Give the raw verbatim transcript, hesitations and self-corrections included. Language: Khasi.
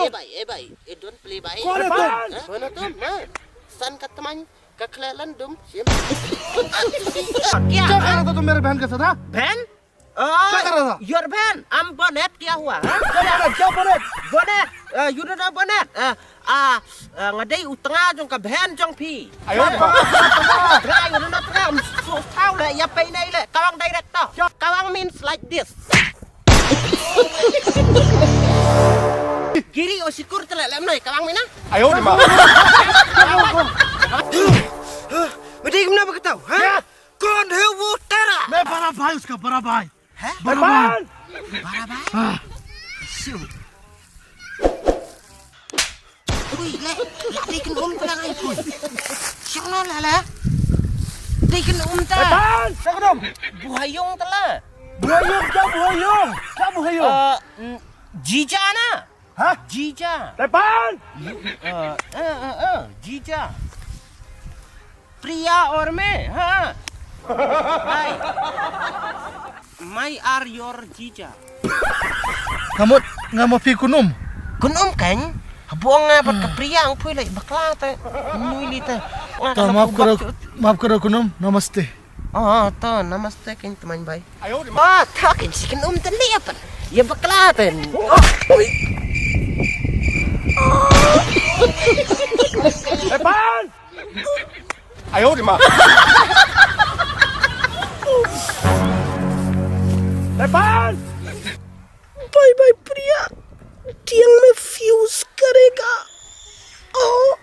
ए भाई, ए भाई, ये don't play भाई। कौन है तुम? हाँ? कौन हो तुम? हाँ? सन का तमन का खिलालन तुम? ये क्या? क्या कर रहा था तुम मेरे बहन के साथ, हाँ? बहन? क्या कर रहा था? Your बहन? I'm bonnet, क्या हुआ? हाँ? क्या bonnet? क्या bonnet? Bonnet, uh, you don't know bonnet? Uh, uh, uh, nga dei u tnga jong ka bheiñ jong phi. Ayo, ma. Tnga, you don't know tnga, um, so tau le, ya pei nei le, kawang director. Kawang means like this. Giri o sikur tele lem noi, kawang mina. Ayo, ma. Bede gimna ba ka tau, ha? Kon he wo tera. मैं बड़ा भाई उसका, बड़ा भाई. Hah? Barabai. Barabai? Ah. Siu. Ui, le, la dei kan um tela ngai pun. Siang na la la. Dei kan um ta. Tan, siang dong. Buhayong tela. Buhayong, ja buhayong. Ja buhayong. Eh, mm, jija na. Hah? Jija. Tepan. Eh, eh, eh, eh, jija. Priya or me, ha? Hai. My are your jija. Ngamut, ngam phi kunum. Kunum kan? Habo nga bad ka Priya ang pui lai bakla te. Nui li te. To map karo, map karo kunum. Namaste. Oh, to namaste kan teman bai. Oh, to kan si kan um te li apa? Ya bakla te. Tepan. Ayo, di ma. Tepan. Bye bye Priya. Tiang mein fuse karega. Oh.